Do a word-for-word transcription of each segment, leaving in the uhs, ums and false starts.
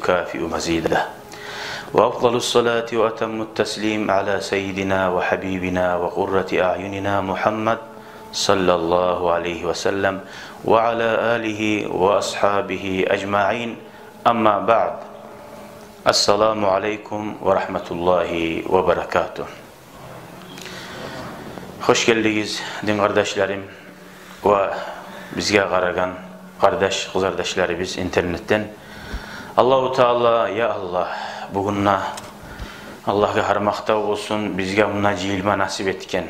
يكافئ مزيده. وأفضل الصلاة وأتم التسليم على سيدنا وحبيبنا وقرة أعيننا محمد صلى الله عليه وسلم وعلى آله وأصحابه أجمعين. أما بعد. السلام عليكم ورحمة الله وبركاته. Хош гелдигиз, дин къардашларым ва бизге къарагъан къардаш, къызардашларыбыз интернетден. Аллагьу Таала, я Аллагь, бугюн де Аллагьгъа гьар макътав болсун, бизге мунда жыйылма насип этген.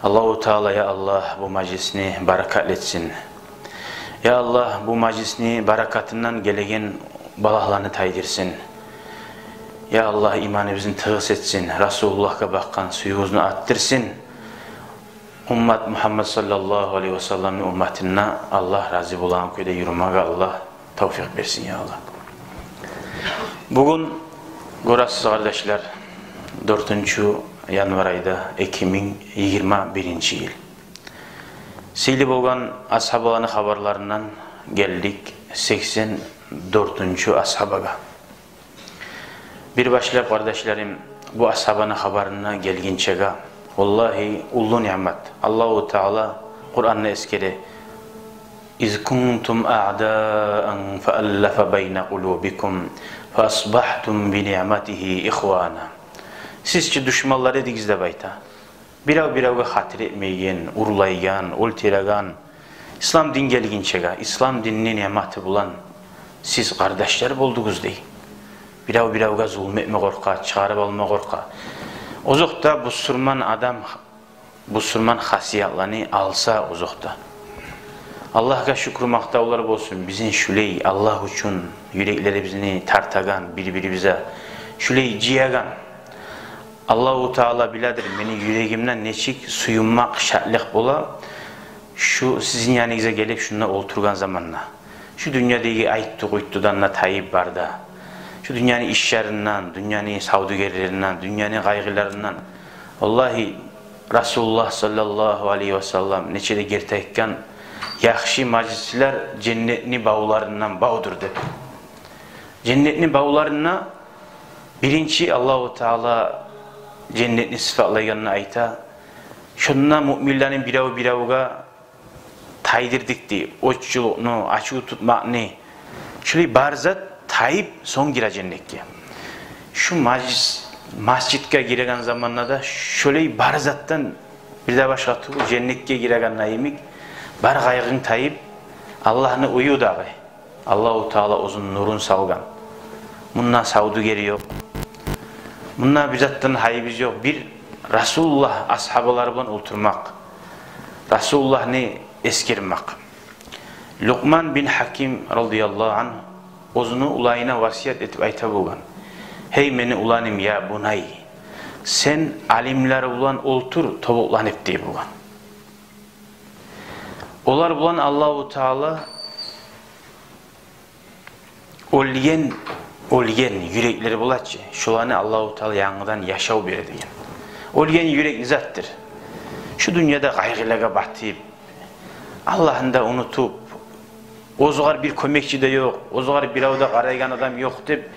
Аллагьу Таала, я Аллагь, бу мажлисни баракатлы этсин. Я Аллагь, бу мажлисни баракатындан гелеген балагьланы тайдырсын. Я Аллагь, иманыбызны тыгъыс этсин, Расулуллагьгъа бакъгъан сюювюбюзню артдырсын. Уммат Мугьаммад саллаллагьу алайгьи ва салламны умматына Аллагь рази болагъан кюйде юрюмеге Аллагь тавфикъ берсин, я Аллагь. Бугюн, гёресиз, къардашлар, дёртюнчю январь айда, эки минг йигирма биринчи йыл. Сыйлы болгъан асгьабаланы хабарларындан гелдик сексен дёртюнчю асгьабагъа. Бир башлап, къардашларым, бу асгьабаны хабарына гелгинчеге, валлагьи, уллу ниъмат. Аллагьу Таала Къуранда эсгере: «إذ كنتم أعداء فألف بين قلوبكم فأصبحتم بنعمته إخوانا». Сиз чи душманлар эдигиз деп айта. Бирев-биревге хатир этмейген, урлайгъан, оьлтюреген. Ислам дин гелгинчеге, ислам динни ниъматы булан сиз къардашлар болдугъуз дей. Бирев-биревге зулму этме къоркъа, чыгъарып алма къоркъа. Озокъда, бусурман адам бусурман хасиятланы алса, озокъда. Аллагьгъа шюкюр, макътавлар болсун, бизин шулай Аллагь учун юреклерибизни тартагъан, бир-бирибизге шулай жыягъан. Аллагьу Таала биледир мени юрегимде нечик сююнмакъ, шатлыкъ бола шу сизин яныгъызгъа гелип шунда олтургъан заманда. Шу дюньядагъы айтды-къуйтдудан да тайып бар да. Шу дюньяны ишлеринден, дюньяны савдюгерлеринден, дюньяны къайгъыларындан. Валлагьи, Расулуллагь саллаллагьу алайгьи ва саллам нече де герти айтгъан: «Яхшы мажлислер женнетни бавларындан бавдур», – деп. Женнетни бавларында биринчи Аллагьу Таала женнетни сыпатлайгъанда айта: «Шунда муъминлени бирев-биревге тайдырдыкъ», – дей, – «оччулукъну, ачув тутмакъны». Шулай бар зат тайып, сонг гире женнетге. Шу мажлис, межитге гиреген заманда да шулай бар затдан бир де башгъа тюгюл, женнетге гирегенде йимик, бар къайгъынг тайып, Аллагьны уьюдегъи. Аллагьу Таала оьзюню нурун салгъан. Мунда савдюгер ёкъ. Мунда бир затдан гьайыбыз ёкъ. Бир Расулуллагь асгьабалары булан олтурмакъ. Расулуллагьны эсгермек. Лукъман бин Гьаким радияллагьу ангь оьзюню уланына васият этип айта болгъан: «Гьей мени уланым, я бунай, сен алимлер булан олтур тобукъланып», – дей болгъан. Олар булан Аллагьу Таала оьлген, оьлген юреклер бола чы, шоланы Аллагьу Таала янгыдан яшав бере деген. Оьлген юрек не затдыр? Шу дюньяда къайгъылагъа батып, Аллагьны да унутуп, оьзюгер бир кёмекчи де ёкъ, оьзюгер бирев де къарайгъан адам ёкъ деп,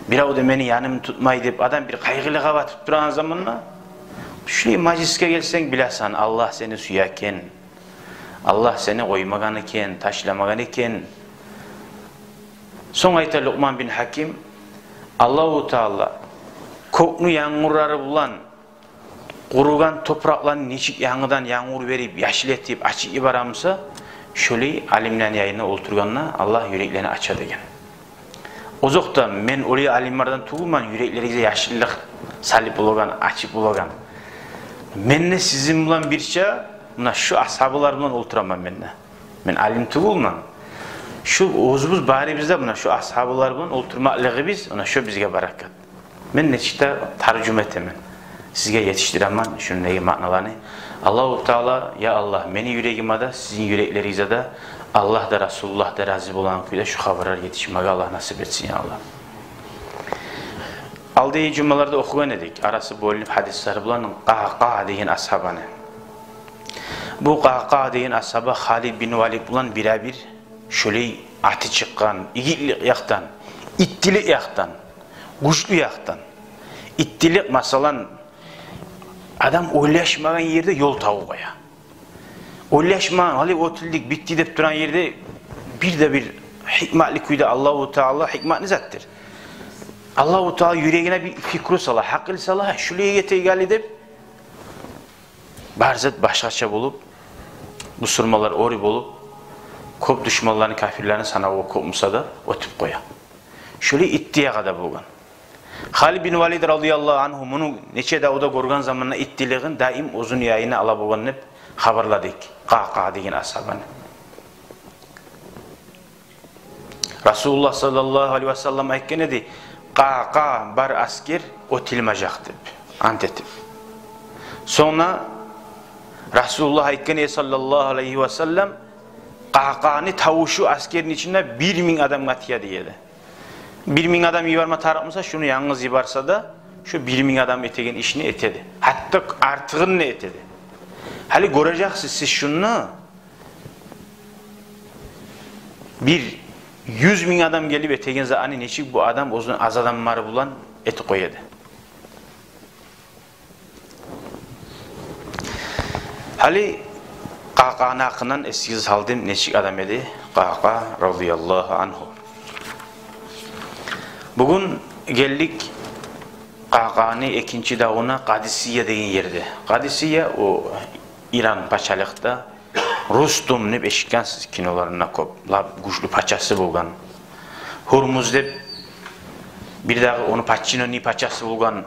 бирев де мени янымны тутмай деп, адам бир къайгъылагъа батып турагъан заманда, шулай мажлисге гелсенг, билесен, Аллагь сени сюе экен. Аллагь сени къоймагъан экен, ташламагъан экен. Сонг айта Лукъман бин Гьаким: Аллагьу Таала кёкню янгурлары булан къуругъан топуракъланы нечик янгыдан янгур берип, яшыл этип, ачып йибере буса, шолай алимлени янына олтургъанда Аллагь юреклени ача деген. Озокъда, мен олай алимлерден тюгюлмен, юреклеригизге яшыллыкъ салып болагъан, ачып болагъан. Мен де сизин булан бирче муна шу асгьабалар булан олтураман мен де. Мен алим тюгюлмен. Шу оьзюбюз барыбыз да муна шу асгьабалар булан олтурмакълыгъыбыз, муна шу бизге баракат. Мен нечик де таржума этемен, сизге етишдиремен шундагъы маъналаны. Аллагьу Таала, я Аллагь, мени юрегиме де, сизин юреклеригизге де Аллагь да, Расулуллагь да рази болагъан кюйде шу хабарлар етишмеге Аллагь насип этсин, я Аллагь. Алдагъы жумаларда охугъан эдик, арасы бёлюнюп гьадислер булан, Къакъа деген асгьабаны. Бу Къакъа деген асгьаба Халид бин Валид булан биревюр шолай аты чыкъгъан, игитлик якъдан, Иттилик якъдан, гючлю якъдан. Иттилик, масала, адам ойлашмагъан ерде ёл табып къоя. Ойлашмагъан, гьали оьтюлдюк, битди деп турагъан ерде бир де бир гьикматлы кюйде Аллагьу Таала, гьикматлы затдыр. Аллагьу Таала юрегине бир пикру сала, гьакъыл сала, шулай этейик гьали деп, бар зат башгъача болуп, бусурманлар оьр болуп, кёп душманланы, капирлени санаву кёп буса да, оьтюп къоя. Шолай иттилиги де болгъан. Халид бин Валид радияллагьу ангьу муну нече давда гёрген заманда иттилигин даим оьзюню янына ала болгъан деп хабарладыкъ Къакъа деген асгьабаны. Расулуллагь саллаллагьу алайгьи васаллам айтгъан эди: «Къакъа бар аскер оьтюлмежек», — деп, ант этип. Сонг да Расулуллагь айтгъан эди саллаллагьу алайгьи васаллам: «Къакъаны тавушу аскерни ичинде бир минг адамгъа тие», — деген эди. Бир минг адам йиберме тарыкъ буса, шуну янгыз йиберсе де, шу бир минг адам этеген ишни этеди. Гьатта артыгъын да этеди. Гьали гёрежексиз сиз шунда, бир юз минг адам гелип этеген затны нечик бу адам оьзюню аз адамлары булан этип къояды. Гьали Къакъаны гьакъындан эсигизге салдым, нечик адам эди Къакъа радияллагьу ангьу. Бугюн гелдик Къакъаны экинчи давуна Къадисия деген ерде. Къадисия о Иран пачалыкъда Рустум деп эшитгенсиз киноларында кёп. Лап гючлю пачасы болгъан. Гьурмуз деп бирдагъы ону подчинённый пачасы болгъан.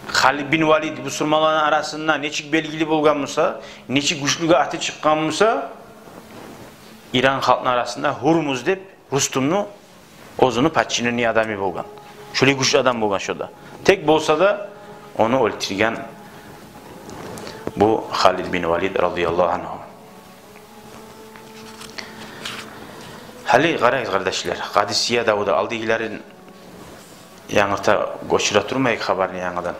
Халид бин Валид бусурманланы арасында нечик белгили болгъан буса, нечик гючлюге аты чыкъгъан буса, Иран халкъны арасында Гьурмуз деп Рустумну оьзюню подчинённый адамы болгъан. Шолай гючлю адам болгъан шо да. Тек болса да, ону оьлтюрген бу Халид бин Валид радияллагьу ангьу. Гьали къарайыкъ, къардашлар, Къадисия давуда, алдагъыларын янгырта гёчюре турмайыкъ хабарны янгыдан.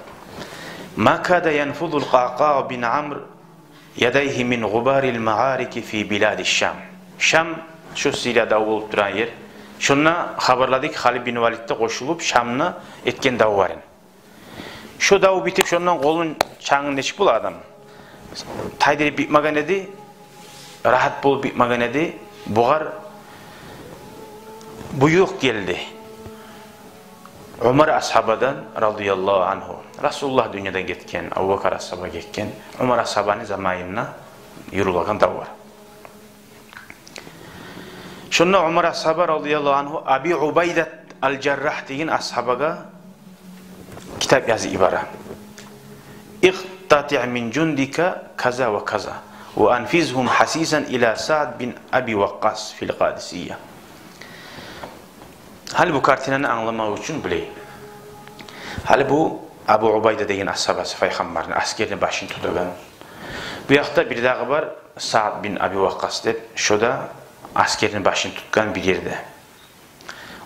Ма када янфузул Къакъа бин Амр ядайгьи мин гъубарил маарики фи билади Шам. Шам, шо Сирия дав болуп турагъан ер. Шонда хабарладыкъ, Халид бин Валид де къошулуп, Шамда этген давларын. Шо дав битип, шондан къолун, чангын нечик бола адам тайдырып битмеген эди, рагьат болуп битмеген эди. Бугъар буйрукъ гелди Умар асгьабадан радияллагьу ангьу. Расулуллагь дюньядан гетген, Абубакар асгьаба гетген, Умар асгьабаны заманында юрюлеген давлар. Шонда Умар асгьаба радияллагьу ангьу Аби Убайдат ал-Жаррагь деген асгьабагъа китап язып йибере. «Икътатиъ мин жундика каза ва каза, ва анфизгьум гьасисан ила Саад бин Аби Вакъкъас фил Къадисия». Гьали бу картинаны англамакъ учун билейик. Гьали бу Абу Убайда деген асгьабасы, пайхаммарны аскерини башын тутагъан. Бу якъда бирдагъы бар, Саад бин Аби Вакъкъас деп, шо да аскерини башын тутгъан бир ерде.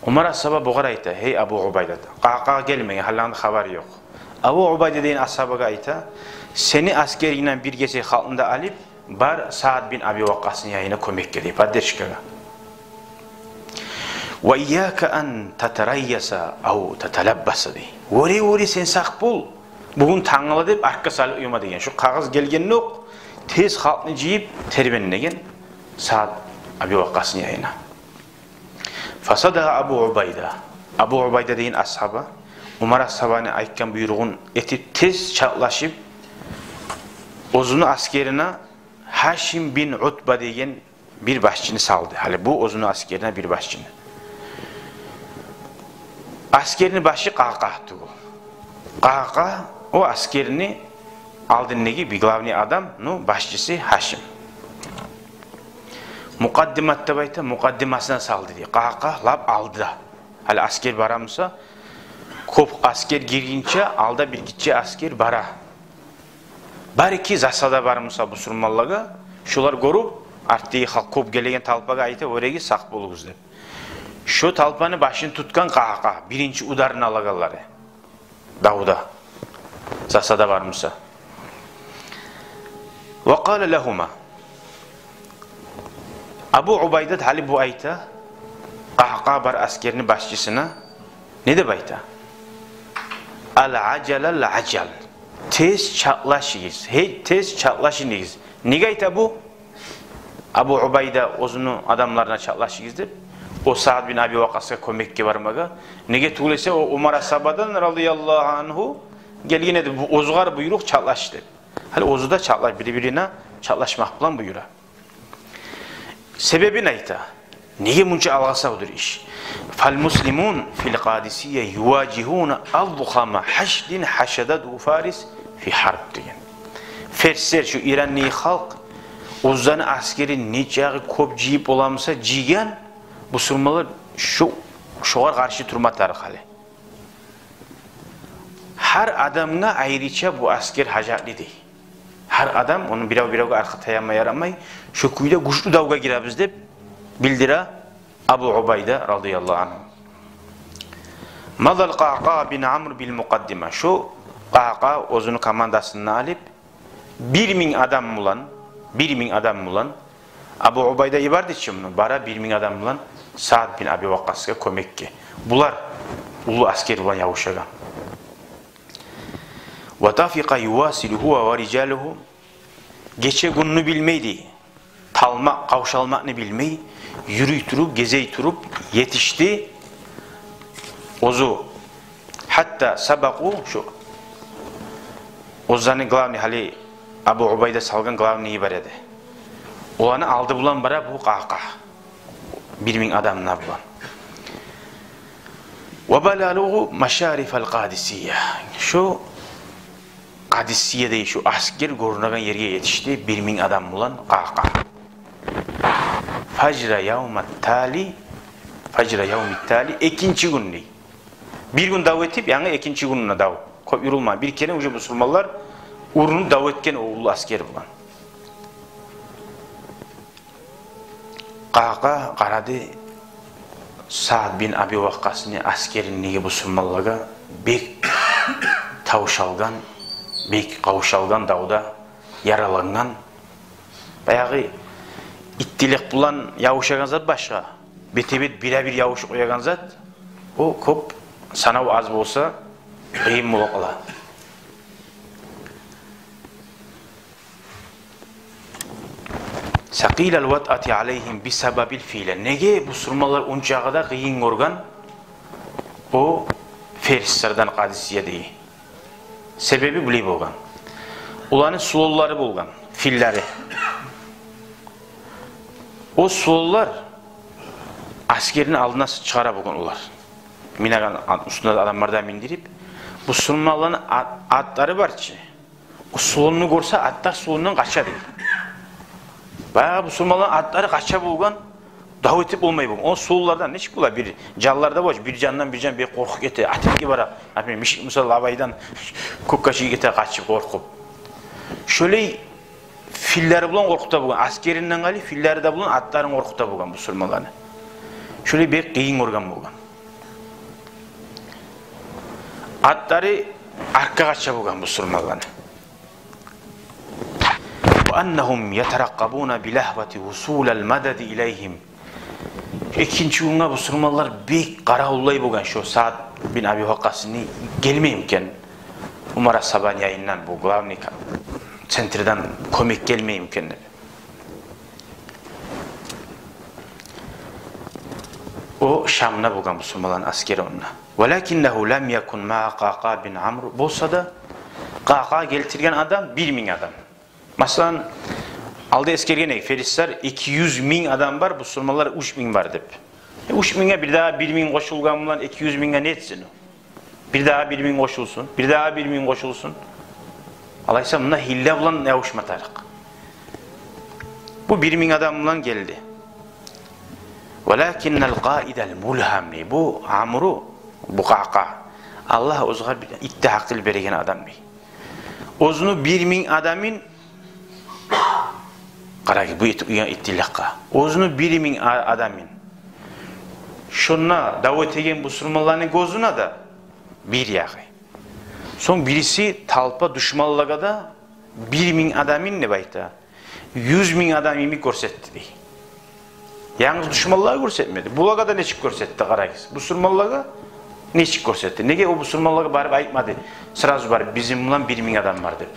Умар асгьаба бугъар айта: «Гьей Абу Убайда, Къакъа гелмеген, гьалиге хабар ёкъ». Абу Убайда деген асгьабагъа айта: «Сени аскерингден бир гесек халкъны да алып, бар Саад бин Аби Вакъкъасны янына кёмекге, дей, поддержкагъа. Ва ийяка ан татарайяса ав таталаббаса, дей. Вёре, вёре, сен сакъ бол. Бугюн тангала деп артгъа салып къойма», — деген. Шо къагъыз гелгендокъ, тез халкъны жыйып тербен деген Саад Аби Вакъкъасны янына. Фасадагъа Абу Убайда. Абу Убайда деген асгьаба Умар асгьабаны айтгъан буйругъун этип, тез чалышып, оьзюню аскерине Гьашим бин Утба деген бир башчыны салды. Гьали бу оьзюню аскерине бир башчыны. Аскерини башы Къакъа тюгюл. Къакъа о аскерини алдындагъы бир главный адам, ну, башчысы Гьашим. Мукъаддимат деп айта, мукъаддимасына салды, дей. Къакъа лап алда. Гьали аскер бара буса, кёп аскер гиргинче алда бир гиччи аскер бара. Бар эки засада бар буса бусурманлагъа, шолар гёрюп, артдагъы халкъ, кёп гелеген толпагъа айта: «Вёрегиз, сакъ болугъуз», — деп. Шо толпаны башын тутгъан Къакъа, биринчи ударын алагъанлары. Давда, засада бар буса. Ва къала лагьума. Абу Убайдат гьали бу айта Къакъа бар аскерини башчысына: Не деп айта? «Ал-ажал, ал-ажал». Тез чакълашыгъыз, гьей, тез чакълашыгъыз. Неге айта бу? Абу Убайда оьзюню адамларына чакълашыгъыз деп, о Саад бин Аби Вакъкъасгъа кёмекге бармагъа. Неге тюгюл эсе, о Умар асгьабадан, радияллагьу ангьу, гелген эди бу, оьзюгер буйрукъ, чакълаш деп. Гьали оьзю де чакълаш, бири-бирине чакълашмакъ булан буюра. Себебин айта. Неге мунча алгъасавдур иш? «Фал-муслимун фил-Къадисия юважигьуна адхама хьашдин хьашадатгьу Фарис фи-хьарб», – деген. Ферслер, шу Иранны халкъ, оьзлени асгерин нечакъы кёп жыйып боламыса жыйгъан, бусурманлар шу, шогъар къаршы турма тарыкъ гьали. Гьар адамгъа айрыча бу асгер гьажатлы дей. Гьар адам, ону бирев-биревге аркъа таянма ярамай, шо кюйде гючлю давгъа гиребиз деп билдире Абу Убайда, радияллагьу ангьу. Мадал Къаъкъаъ бин Амр бил-мукъаддима. Шо Къаъкъаъ оьзюню командасын алып, бир минг адам булан, бир минг адам булан, Абу Убайда йиберди чи муну, бара бир минг адам булан Саад бин Аби Вакъкъасгъа кёмекге. Булар уллу асгер булан ябушагъан. Ва тафикъа ювасилу гьува ва рижалугьу. Гече-гюнню билмей дей, талмакъ, къавшалмакъны билмей, юрюй туруп, гезей туруп етишди. Оьзю, гьатта сабакъу, шу оьзлени главный, гьали Абу Убайда салгъан главныйы бар эди. Оланы алды булан бара бу Къаъкъаъ. Бир минг адамына булан. Ва балагъу машарифал-Къадисия. Шу Къадисия дей, шу асгер гёрюнеген ерге етишди бир минг адам булан Къаъкъаъ. Фажра явмат-тали, фажра явмит-тали, экинчи гюн дей. Бир гюн дав этип, янгы экинчи гюнюне дав. Кёп юрюлмей. Бир керен уже бусурманлар урунуп дав этген о уллу асгер булан. Къаъкъаъ къарады Саад бин Аби Вакъкъасны асгерин, неге бусурманлагъа бек тавшалгъан, бек къавшалгъан давда, яралангъан. Баягъы иттилик булан ябушагъан зат башгъа, бетге-бет бирге-бир ябушуп къоягъан зат, о кёп, санав аз болса, къыйын болуп къала. Сакъилал ватъати алайгьим бисабабил фила. Неге бусурманлар ончакъы да къыйын гёрген о ферслерден Къадисиядагъы? Себеби булай болгъан. Оланы слонлары болгъан, филлери. О слонлар асгерни алдына чыгъара болгъан олар. Минеген ат, уьстюнде адамлар да миндирип, бусурманланы ат, атлары бар чы. О слонну гёрсе, атлар слондан къача дей. Баягъы бусурманланы атлары къача болгъан, дав этип болмай болгъан. О слонлардан нечик бола, бир жанлар да бар, бир жандан бир жан бек къоркъуп гете, атып гете бара. Например, мишик, мисал, абайдан кёккачыгъы гете къачып, къоркъуп. Шолай филлери булан къоркъута болгъан. Асгеринден къайры филлери де булан атларын къоркъута болгъан бусурманланы. Шолай бек къыйын гёрген болгъан. Атлары артгъа къача болгъан бусурманланы. Ва аннагьум ятаракъкъабуна билягьвати вусулал мадади илайгьим. Экинчи гюнге бусурманлар бек къаравуллай болгъан, шо Саад бин Аби Вакъкъасны гелмейми экен, Умар асгьабаны янындан бу главный ка-, центрден кёмек гелмейми экен деп. О Шамда болгъан бусурманланы асгери онда. Валакиннагьу лам якун маа Къаъкъаъ бин Амр. Болса да, Къаъкъаъ гелтирген адам бир минг адам. Масала, алда эсгерген эдик, ферислер эки юз минг адам бар, бусурманлар уьч минг бар деп. Э, уьч мингге бирдагъы бир минг къошулгъан булан эки юз мингге не этсин о? Бирдагъы бир минг къошулсун, бирдагъы бир минг къошулсун. Алайса, мунда гьилла булан ябушма тарыкъ. Бу бир минг адам булан гелди. Валакиннал къаидал мулгьам, бу Амру, бу Къаъкъаъ, Аллагь оьзюне бир итти гьакъыл берген адам дей. Оьзюню бир минг адамын, къарагъыз, бу ит-, уян иттиликге. Оьзюню бир минг а-, адамын. Шонда дав этеген бусурманланы гёзюне де бир ягъы. Сонг бириси талпа душманлагъа да бир минг адамын деп айта, юз минг адам йимик гёрсетди дей. Янгыз душманлагъа гёрсетмеди. Булагъа да нечик гёрсетди, къарагъыз. Бусурманлагъа Нечик гёрсетди? Неге о бусурманлагъа барып айтмады, сразу барып: «Бизин булан бир минг адам бар», — деп?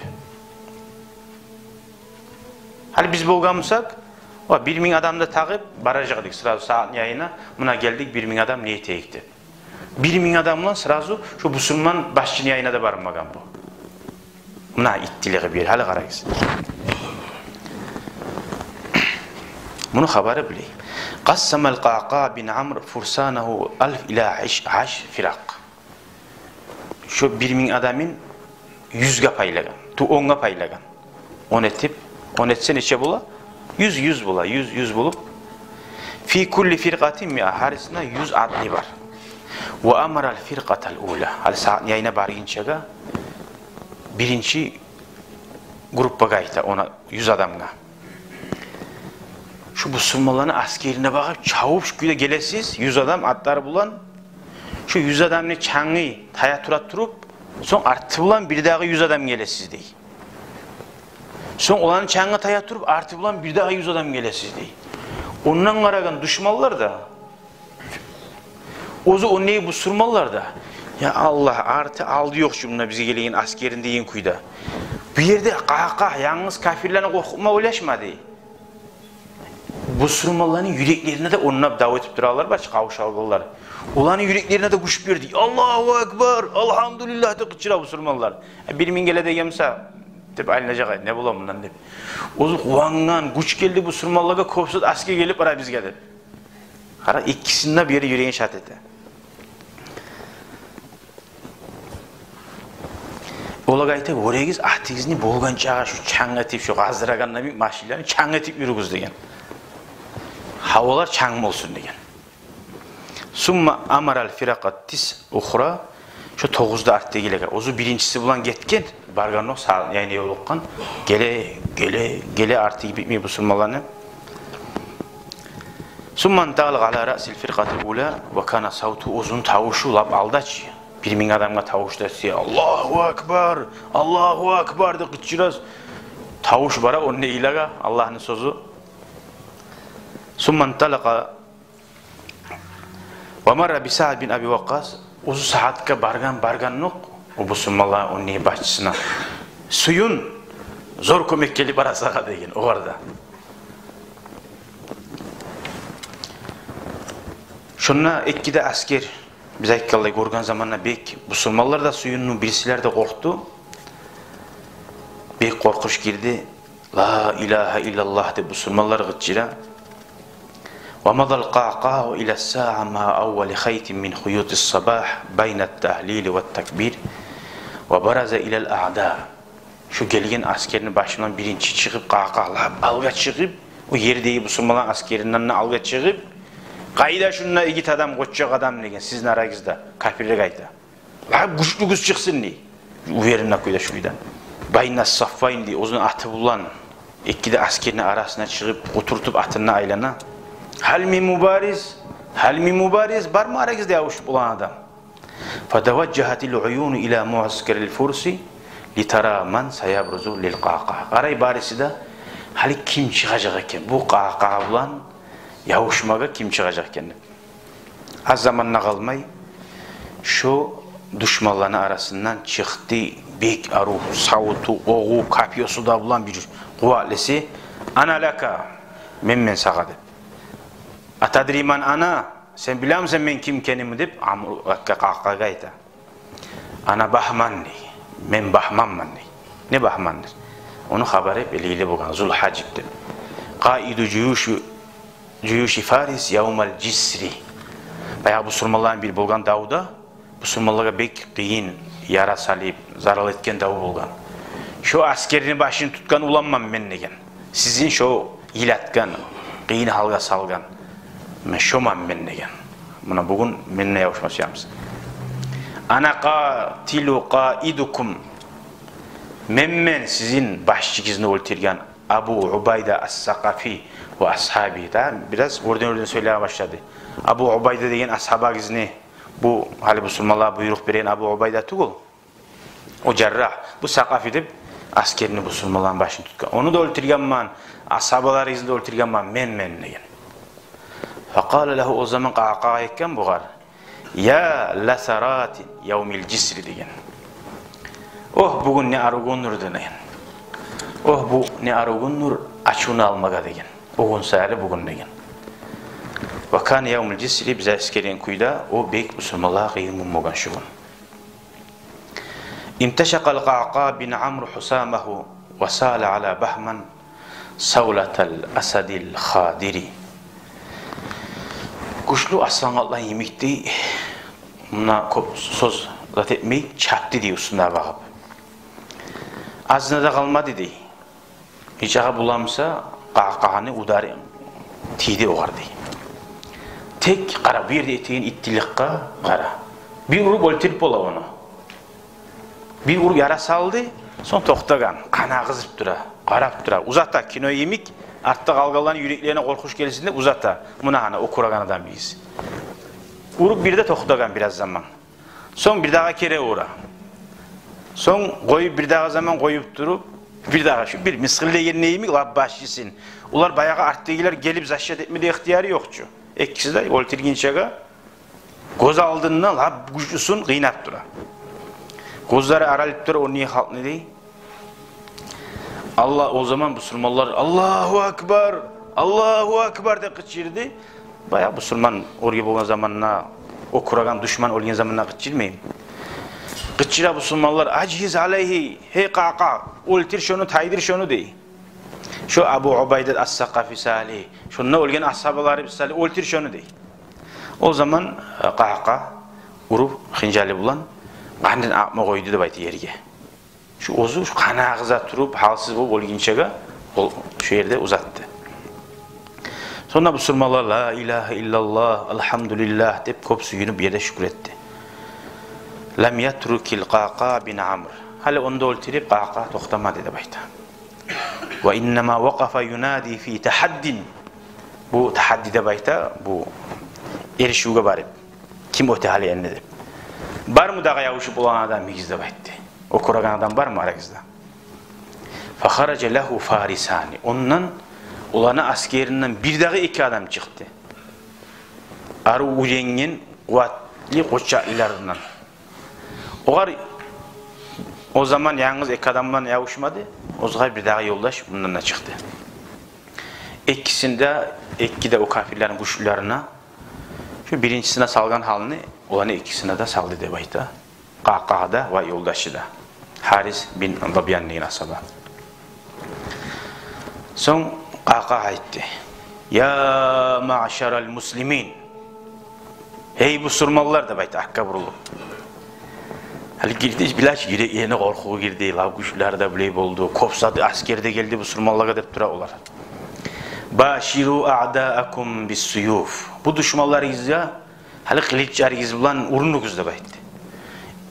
Гьали биз болгъан бусакъ, о бир минг адамны да тагъып баражакъ эдик сразу сагьатны янына: «Муна гелдик, бир минг адам, не этейик?» — деп. Бир минг адам булан сразу шо бусурман башчыны янына да бармагъан бу. Муна иттилиги бир, гьали къарагъыз. Муну хабары булай. Къассамал Къаъкъаъ бин Амр фурсанагьу алф ила аш-, ашр фиракъ. Шо бир минг адамын юзге пайлагъан, ту онгъа пайлагъан. Он этип, он этсе нече бола? Юз, юз бола, юз, юз болуп. Фи кулли фиркъатин миа, гьарисине юз атлы бар. Ва амарал фиркъатал ула. Гьали сагьатны янына баргъынчагъа биринчи группагъа айта, она юз адамгъа: «Шу бусурманланы аскерине багъып, чабып шу кюйде гелесиз, юз адам атлар булан. Шу юз адамны чангы тая тура туруп, сонг арты булан бир дагъы юз адам гелесиз», — дей. «Сонг оланы чангы тая туруп, арты булан бир дагъы юз адам гелесиз», — дей. Ондан къарагъан душманлар да, оьзю ондагъы бусурманлар да: «Я Аллагь, арты, алды ёкъ чу мунда бизге гелеген аскерни», — деген кюйде. Бу ерде Къаъкъаъ янгыз капирлени къоркъутма ойлашмады. Бусурманланы юреклерине де, онда дав этип туралар, башгъа къавшалгъанлар. Оланы юреклерине де гюч берди. «Аллагьу акбар, алгьамдулиллагь», — деп къычыра бусурманлар. «Э, бир минг геле деген буса, — деп айланажакъ, — не бола мундан?» — деп. Оьзю къувангъан, гюч гелди бусурманлагъа, кёп зат аскер гелип бара бизге деп. Къара, экисини де бир юрегин шат эте. Олагъа айта: «Гёрегиз, атыгъызны болгъанчагъа шу чанг этип, шу къаздырагъанда бек машинлени чанг этип юрюгюз», — деген. «Гьавалар чанг болсун», — деген. Сумма амарал фиракъат тис ухра, шо тогъуз да артдагъылагъа. Оьзю биринчиси булан гетген, баргъан о сагьат янына ёлукъгъан. Геле, геле, геле, арты битмей бусурманланы. Сумма инталакъа ала раъсил фиркъатил ула ва кана савту, оьзюню тавушу лап алда чы. Бир минг адамгъа тавуш да этсе: «Аллагьу акбар, Аллагьу акбар», — деп къычыра. Тавуш бара ондагъылагъа, Аллагьны сёзю. Сумма инталакъа ва марра би Саъд бин Аби Вакъкъас. Оьзю Саъдгъа баргъан, баргъандокъ, о бусурманланы ондагъы башчысына: «Сююн, зор кёмек гелип бара сагъа», — деген огъар да. Шонда эки де аскер, биз айтгъанлай, гёрген заманда бек бусурманлар да сююндю, бирисилер де къоркъду. Бек къоркъуч гирди. «Ла илагьа иллаллагь», — деп бусурманлар къычыра. Ва мадал Къаъкъаъу ила саъа ма аввали хайтин мин хуютис сабагь байна тагьлили ва такбир ва бараза илал аъда. Шу гелген аскерни башындан биринчи чыгъып, Къаъкъаъ лап алгъа чыгъып, о ердеги бусурманланы аскеринден де алгъа чыгъып: «Къайда шунда игит адам, къоччакъ адам?» — деген. «Сизин арагъызда», — капирлеге айта. «Лап гючлюгюз чыкъсын», — дей. Уверенно кюйде, шу кюйде. «Байна саффайн», — дей, оьзюню аты булан эки де аскерни арасына чыгъып, къутуртуп, атында айлана. «Гьал мин мубариз? Гьал мин мубариз? Бармы арагъызда ябушуп болагъан адам?» Фатаважжагьатил уюну ила муаскарил фурси литара ман саябрузу лил Къаъкъаъ. Къарай бариси де, гьали ким чыгъажакъ экен бу Къаъкъаъ булан ябушмагъа, ким чыгъажакъ экен деп. Аз заман да къалмай, шо душманланы арасындан чыкъды бек арив, савуту, огъу, копьёсу да булан бир къуватлысы. «Ана лака, мен, мен сагъа», — деп. «Атадри ман ана, сен билемисен мен ким экенимни?» — деп, Амр Къаъкъаъгъа айта. «Ана Багьман, — дей. — Мен Багьманман», — дей. Не Багьмандыр? Ону хабары белгили болгъан, Зул Гьажиб деп. «Къаиду жуюши, жуюши Фарис явмал жисри». Баягъы бусурманланы бир болгъан давда, бусурманлагъа бек къыйын яра салып, зарал этген дав болгъан. «Шо аскерни башын тутгъан уланман мен, — деген. — Сизин шо йылатгъан, къыйын гьалгъа салгъан. Мен шоман мен, — деген. — Муна бугюн мен де ябушмас ямсыз». «Ана къатилу къаидукум. Мен, мен сизин башчыгъызны оьлтюрген Абу Убайда ас-Сакъафи ва асгьаби». Да бираз оьрден-оьрден сёйлеме башлады. «Абу Убайда деген асгьабагъызны, бу гьали бусурманлагъа буйрукъ берген Абу Убайда тюгюл, о Жаррагь, бу Сакъафи деп аскерни, бусурманланы башын тутгъан. Ону да оьлтюргенмен, асгьабаларыгъызны да оьлтюргенмен мен, мен», — деген. Факъала лагьу, о заман Къаъкъаъгъа айтгъан бугъар: «Я ласарати явмил жисри» деген. «Огь, бугюн не арив гюндюр», — деген. «Огь, бу не арив гюндюр ачувну алмагъа», — деген. О гюн саялы бугюн деген. «Ва кана явмул жисри», биз эсгерген кюйде, о бек бусурманлагъа къыйын гюн болгъан шу гюн. «Инташакъал Къаъкъаъ бин Амр хусамагьу ва сала ала Багьман савлатал асадил хадири». Гючлю аслан къаплан йимик дей, муна кёп сёз зат этмей, чапды дей уьстюне багъып. Азына да къалмады дей. Нечакъы буламса, Къаъкъаъны удары тийди огъар дей. Тек къара, бу ерде этеген иттиликге къара. Бир уруп оьлтюрюп бола ону. Бир уруп яра салды, сонг токътагъан, къан агъызып тура, къарап тура, узата, кино йимик, артда къалгъанланы юреклерине къоркъув гелсин деп узата. Муна гьана, оькюреген адам йимик. Уруп бир де токътагъан бираз заман. Сонг бирдагъы керен ура. Сонг къоюп, бирдагъы заман къоюп туруп, бирдагъы шу бир мысгъыл дегенни йимик, лап башчысын. Олар баягъы артдагъылар гелип защита этме де ихтияры ёкъ чу. Экиси де оьлтюргенчеге гёз алдында лап гючлюсюн къыйнап тура. Гёзлери аралып тура о не халкъны дей. Аллагь, о заман бусурманлар «Аллагьу акбар, Аллагьу акбар» деп къычырды. Баягъы бусурман оьрге болгъан заманда, оькюреген душман оьлген заманда къычырмаймы? Къычыра бусурманлар: «Ажгьиз алайгьи, гьей Къаъкъаъ, оьлтюр шону, тайдыр шону», — дей. Шо Абу Убайда ас-Сакъафи саялы, шонда оьлген асгьабаларыбыз саялы, «Оьлтюр шону», — дей. О заман, э, Къаъкъаъ уруп хынжалы булан къанын акъма къойду деп айта ерге. Шу оьзю шу къан агъыза туруп, гьалсыз болуп оьлгенчеге ол шу ерде узатды. Сонг да бусурманлар «Ла илагьа иллаллагь, алгьамдулиллагь» деп, кёп сююнюп, бу ерде шюкюр этди. «Лам ятрукил Къаъкъаъ бин Амр». Гьали онда оьлтюрюп, Къаъкъаъ токътамады деп айта. «Ва иннама вакъафа юнади фи тахаддин». Бу тахадди деп айта, бу эришивге барып. Ким оьте гьали энни деп. «Бармы дагъы ябушуп болагъан адамыгъыз?» — деп айтды. «Оькюреген адам бармы арагъызда?» Фахаража лагьу фарисани. Ондан, оланы асгеринден бирдагъы эки адам чыкъды. Арив уьйренген, къуватлы къоччакълыларындан. Огъар о заман янгыз эки адам булан ябушмады. Огъар бирдагъы ёлдаш мундан да чыкъды. Экисин де, эки де о капирлени гючлюлерине, шу биринчисине салгъан гьалны, оланы экисине де салды деп айта. Къаъкъаъгъа да ва ёлдашы да, Гьарис бин Забиян деген асгьаба. Сонг Къаъкъаъ айтды: «Я маъшарал муслимин, гьей бусурманлар», — деп айтды, артгъа бурулуп. Гьали гирди, билачы, юреклерине къоркъув гирди, лап гючлюлери де булай болду, кёп зат, асгер де гелди бусурманлагъа деп тура олар. «Баширу аъдаакум биссуюф». Бу душманларыгъызгъа гьали къылычларыгъыз булан уругъуз деп айтды.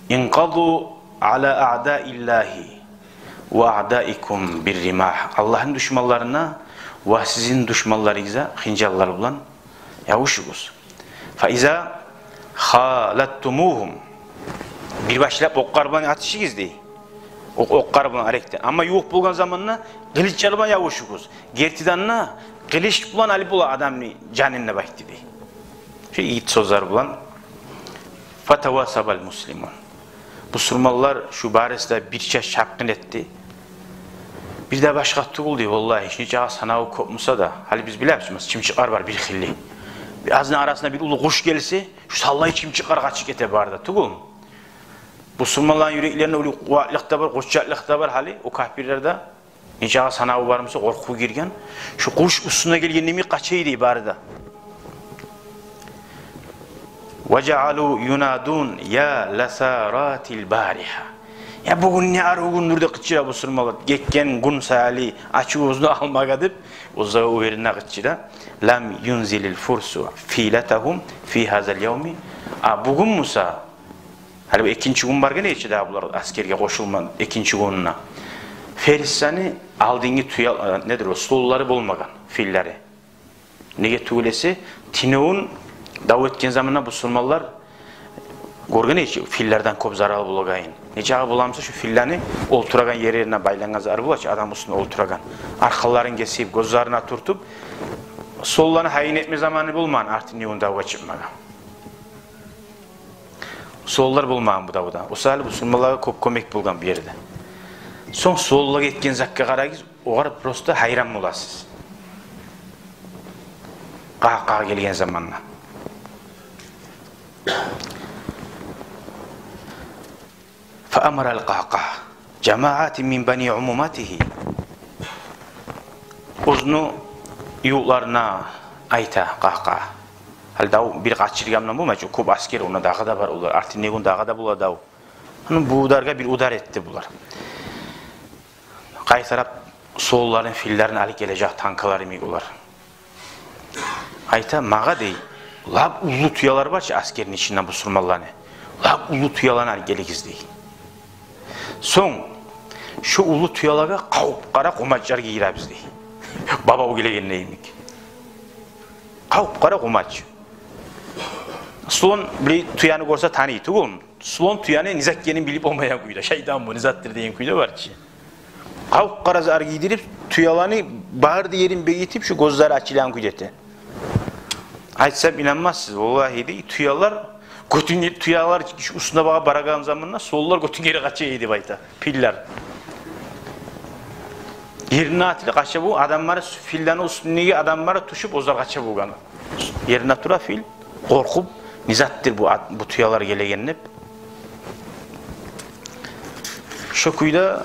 «Инкъаду ала аъдаиллагьи ва аъдаикум бирримагь». Аллагьны душманларына ва сизин душманларыгъызгъа хынжаллар булан ябушугъуз. «Фа иза халаттумугьум». Бир башлап окълар булан атышыгъыз дей. Окъ-, окълар булан арекден. Амма ювукъ болгъан заманда къылычлар булан ябушугъуз. Гертиден де къылыч булан алып бола адамны жанын деп айтды дей. Шу игит сёзлер булан. «Фатавасабал муслимун». Бусурманлар шу барысы да бирче чапгъын этди. Бир де башгъа тюгюл дей, валлагь, гьеч нечакъы санаву кёп буса да. Гьали биз билебиз, масала, чымчыкълар бар бир хыйлы. Бир азны арасына бир уллу къуш гелсе, шу саллай чымчыкълар къачып гете бары да, тюгюлмю? Бусурманланы юреклеринде уллу къуватлыкъ да бар, къоччакълыкъ да бар гьали, о капирлерде. Нечакъы санаву бар буса, къоркъув гирген. Шу къуш уьстюне гелген йимик къача дей бары да. «Ва жаалу юнадун: я ласаратил баригьа». «Я бугюн не арив гюндюр», — деп къычыра бусурманлар. Гетген гюн саялы ачувубузну алмагъа деп, оьзлеге уверенно къычыра. «Лам юнзилил фурсу филатагьум фи гьазал явми». А бугюн буса, гьали бу экинчи гюн баргъан эди чи дагъы булар асгерге къошулма, экинчи гюнюне. Ферислени алдынгы тюе, э, недир о, слонлары болмагъан, филлери. Неге тюгюл эсе, тюнегюн дав этген заманда бусурманлар гёрген эди чи филлерден кёп зарал болагъанын. Нечакъы бола буса, шу филлени олтурагъан ерлерине байлангъан зары бола чы, адам уьстюне олтурагъан. Аркъанларын гесип, гёзлерине тюртюп, слонланы гьайын этме заманы болмагъан, артындан давгъа чыкъмагъа. Суаллар болмагъан бу давда. О саялы бусурманлагъа кёп кёмек болгъан бу ерде. Сонг суаллагъа гетген затгъа къарагъыз, огъар просто гьайран боласыз. Къакъа гелген заманда. فأمر القعقاع جماعة من بني عمومته. Оьзюню ювукъларына айта Къакъа. Гьали дав бир къачыргъандан болмай чы, кёп аскер, онда дагъы да бар олар. Артындагъы гюн дагъы да бола дав. Гьана бу ударгъа бир удар этди булар. Къайтарып сугъулларын, филлерин алып гележек, танкалар йимик олар. Айта, магъа дей, лап уллу тюелер бар чы аскерни ичинде бусурманланы. Лап уллу тюелени алып гелигиз дей. Сонг шо уллу тюелеге къап-къара къумачлар гийиребиз дей. Бабав гелегенде йимик. Къап-къара къумач. Слон биле тюени гёрсе таный тюгюлмю? Слон тюени не зат экенин билип болмайгъан кюйде. Шайтан бу, не затдыр деген кюйде бар чы. Къап-къара зат гийдирип, тюелени бары да ерин бегитип, шо гёзлери ачылгъан кюйде эте. Айтсам инанмассыз, валлагь дей, тюелер, гётюн-, тюелер уьстюне багъа барагъан заманда слонлар гётюн ери къача эди деп айта, филлер. Ерине атылып къача бу, адамлар, филлени уьстюндеги адамлар тюшюп, оьзлер къача болгъан. Ерине тура фил, къоркъуп, не затдыр бу ат-, бу тюелер гелеген деп. Шо кюйде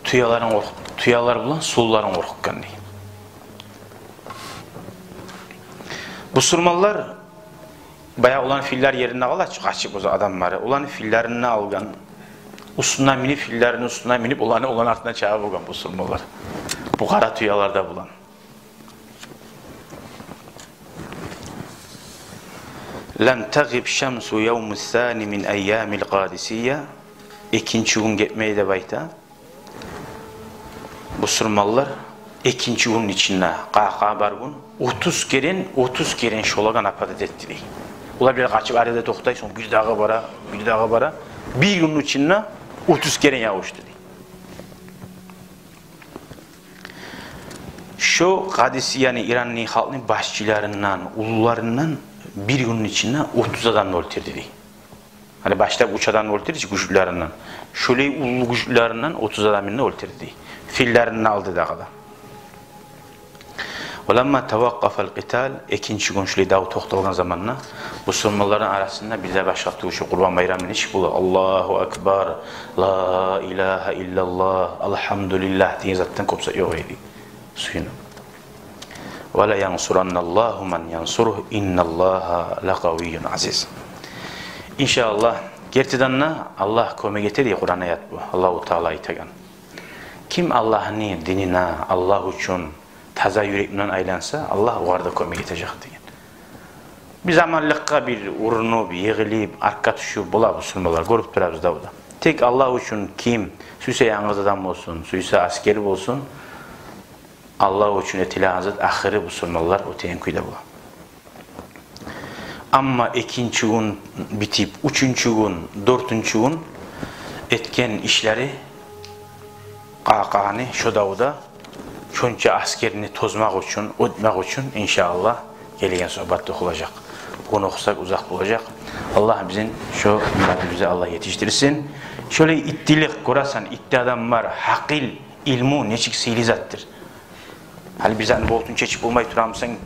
тюелерин къоркъ-, тюелер булан слонларын къоркъутгъан дей. Бусурманлар, баягъы оланы филлер еринде къала чы, къачып оьзю адамлары. Оланы филлерин алгъан, уьстюне минип, филлерини уьстюне минип, оланы, оланы артындан чаба болгъан бусурманлар. Бу къара тюелер де булан. لم تغب شمس يوم الثاني من أيام القادسية. Экинчи гюн гетмей деп айта. Бусурманлар экинчи гюнню ичинде, къакъа бар гюн, отуз керен, отуз керен шолагъа нападать этди дей. Олар бир къачып арада токътай, сонг бир дагъы бара, бир дагъы бара. Бир гюнню ичинде отуз керен ябушду дей. Шо Къадисияны, Иранны халкъны башчыларындан, уллуларындан бир гюнню ичинде отуз адамны оьлтюрдю дей. Гьали башлап уьч адамны оьлтюрдю чю гючлеринден. Шолай уллу гючлеринден отуз адамны оьлтюрдю дей. Филлерин алды дагъы да. ولما توقف القتال, экинчи гюн шолай дав токъталгъан заманда, бусурманланы арасында бир де башгъа тюгюл, шо Къурбан байрамны нечик бола, Аллагьу акбар, ла илагьа иллаллагь, алгьамдулиллагь деген затдан кёп зат ёкъ эди. Сююнюп. ولينصرن الله من ينصره إن الله لقوي عزيز. Иншааллагь, гертиден де Аллагь кёмек этер дей, Къуран аят бу. Аллагьу Таала айтагъан. Ким Аллагьны динине, Аллагь учун таза юрек булан айланса, Аллагь огъар да кёмек этежек деген. Бир заманлыкъгъа бир урунуп, йыгъылып, артгъа тюшюп бола бусурманлар, гёрюп турабыз да о да. Тек Аллагь учун ким, сюйсе янгыз адам болсун, сюйсе аскер болсун, Аллагь учун этилеген зат ахыры бусурманлар оьтеген кюйде бола. Амма экинчи гюн битип, уьчюнчю гюн, дёртюнчю гюн этген ишлери Къакъаны шо давда шонча аскерни тозмакъ учун, оьтмек учун, иншааллагь, гелеген сугьбатда охулажакъ. Бугюн охусакъ, узакъ болажакъ. Аллагь бизин шо мурадыбызгъа Аллагь етишдирсин. Шолай иттилик, гёресен, итти адам бар, гьакъыл, илму нечик сыйлы затдыр. Гьали бир затны болтун чечип болмай турамысан,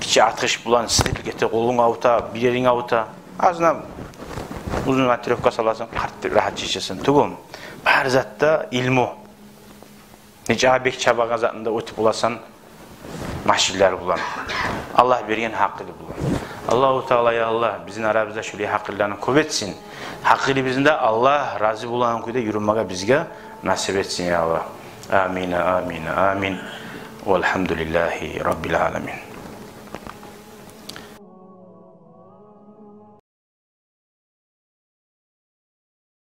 гиччи атгъыш булан сидирилип гете, къолунг авурта, бир еринг авурта. Азындан узун отрёвка саласан, къарт деп рагьат чечесен. Тюгюлмю? Бар затда илму. Нече бек чабагъан затны да оьтюп боласан машинлер булан. Аллагь берген гьакъылы булан. Аллагьу Таала, я Аллагь, бизин арабызда шолай гьакъылланы кёп этсин. Гьакъылыбызны да Аллагь рази болагъан кюйде юрюмеге бизге насип этсин, я Аллагь. Амин, амин, амин. Валгьамдулиллагьи раббил аламин.